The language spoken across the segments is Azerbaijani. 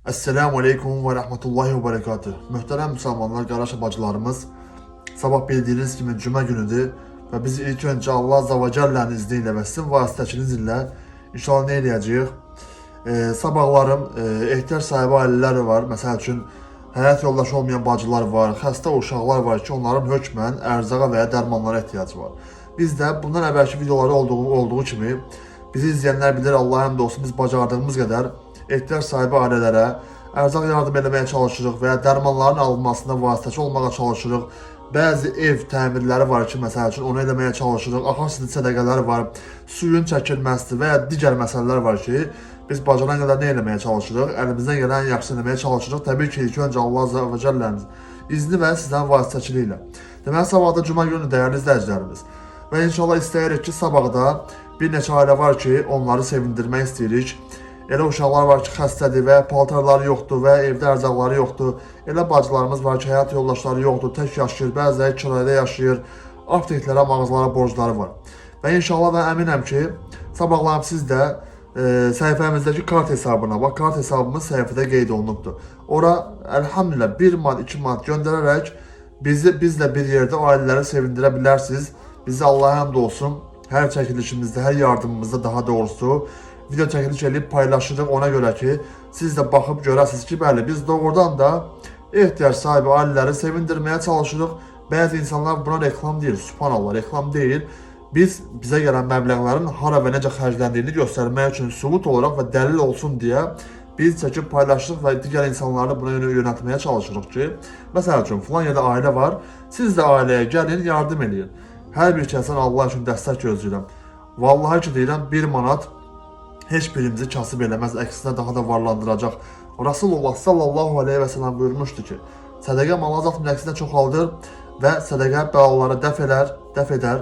Esselamu Aleyküm və Rəhmətullahi və Bərəkatüh. Möhtərəm müsəlmanlar, qardaş bacılarımız, sabah bildiyiniz kimi cümə günüdür və biz ilk öncə Allah Azza və Cəllənin izni ilə və sizin vasitəçiniz ilə inşallah nə eləyəcəyik? Sabahlarım ehtiyac sahibi ailələr var. Məsəl üçün həyat yoldaşı olmayan bacılar var, xəstə uşaqlar var ki, onların hökmən ərzağa və ya dərmanlara ehtiyacı var. Biz də bundan əvvəlki videolarda olduğu kimi bizi izləyənlər bilir, Allah'a həmd olsun, biz bacardığımız qədər ehtiyac sahibi ailələrə ərzaq yardım eləməyə çalışırıq və ya dərmanların alınmasında vasitəçi olmağa çalışırıq. Bəzi ev təmirləri var ki, məsəl üçün onu eləməyə çalışırıq. Axan sədəqələr var, suyun çəkilməsi və ya digər məsələlər var ki, biz bacaran qədər nə eləməyə çalışırıq? Əlimizdən gələn yaxşısını eləməyə çalışırıq. Təbii ki, ilk öncə Allah Azza və Cəllənin izni və sizlərin vasitəçiliyi ilə. Deməli, sabah da cümə günü, dəyərli izləyicilərimiz. Və inşallah istəyirik ki, sabah da bir neçə ailə var ki, onları sevindirmək istəyirik. Elə uşaqlar var ki, xəstədir və ya paltarları yoxdur və ya evdə ərzaqları yoxdur. Elə bacılarımız var ki, həyat yoldaşları yoxdur, tək yaşayır, bəziləri kirayədə yaşayır, apteklərə, mağazalara borcları var. Və inşallah və əminəm ki, sabahlarım siz də səhifəmizdəki kart hesabına, bax kart hesabımız səhifədə qeyd olunubdur. Ora əlhamdülillah 1 manat, 2 manat göndərərək bizi bizlə bir yerdə o ailələri sevindirə bilərsiniz. Bizi Allah'a həmd olsun. Hər çəkilişimizdə, hər yardımımızda daha doğrusu video çəkiliş eləyib paylaşırıq ona görə ki, siz də baxıb görəsiniz ki, bəli, biz doğrudan da ehtiyac sahibi ailələri sevindirməyə çalışırıq. Bəzi insanlar buna reklam deyir, subhanallah, reklam deyil. Biz bizə gələn məbləğlərin hara və necə xərcləndiyini göstərmək üçün sübut olaraq və dəlil olsun deyə biz çəkib paylaşırıq və digər insanları buna yönəltməyə çalışırıq ki, məsəl üçün filan yerdə ailə var, siz də ailəyə gəlin, yardım eləyin. Hər bir kəsin Allah üçün dəstək gözləyirəm. Vallahi ki deyirəm, 1 manat heç birimizi kasıb eləməz, əksinə daha da varlandıracaq. Rasulullah sallallahu aleyhi və səlləm buyurmuşdu ki, sədəqə malı azaltmır, əksinə çoxaldır və sədəqə bəlaları dəf edər,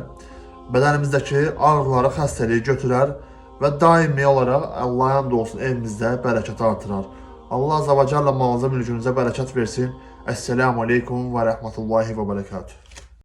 bədənimizdəki ağrıları, xəstəliyi götürər və daimi olaraq Allah'a həmd olsun evimizdə bərəkəti artırar. Allah azza və cəllə malınıza, mülkünüzə bərəkət versin. Əsselamu aleykum və rəhmətullahi və bərəkatuhu.